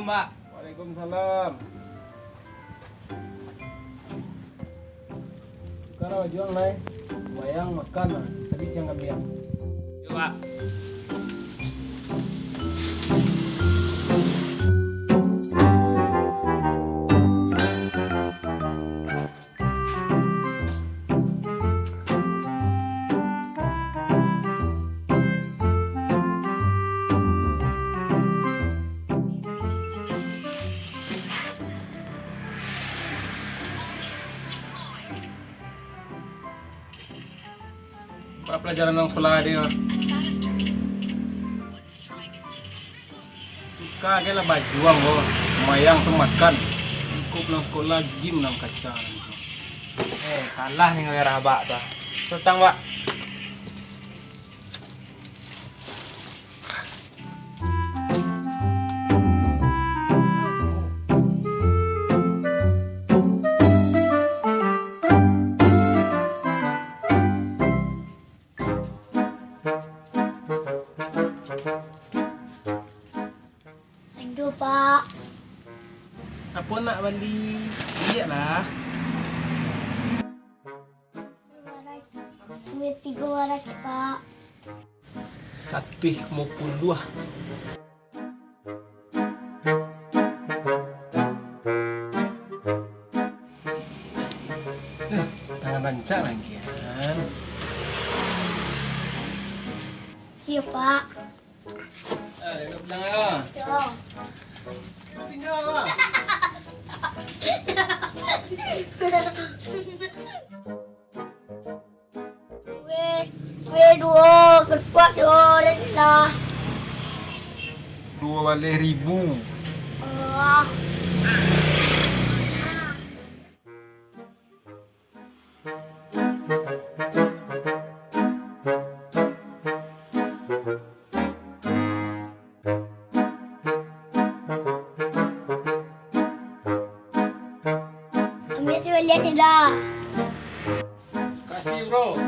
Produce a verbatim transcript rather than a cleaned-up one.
Pak. Waalaikumsalam. Buka lah baju ang lai. Sumbayang makan lah, tapi jangan kambiang. Yo, Pak. Ba palajaran dalam sikolah ado. Suka agiah lah baju ang ko. Sumbayang tu makan. Iko pulang sikolah, game dalam kaca. Eh, kalah ni dengan Rahbak tu. Sotang, Pak. Itu, Pak. Apo nak bali? Liek lah. Duit tigo waras, Pak. Satuih limo puluah. Nah, tangan rancak lagi, an. Iyo, Pak. Ah, dah duduk bilang, ah. Yo. Tinggal, ah. Weh, weh, duo, ketuak duo, dah lah. Duo baleh ribu. Allah. Ambil si balian ni dah. Kasih, bro.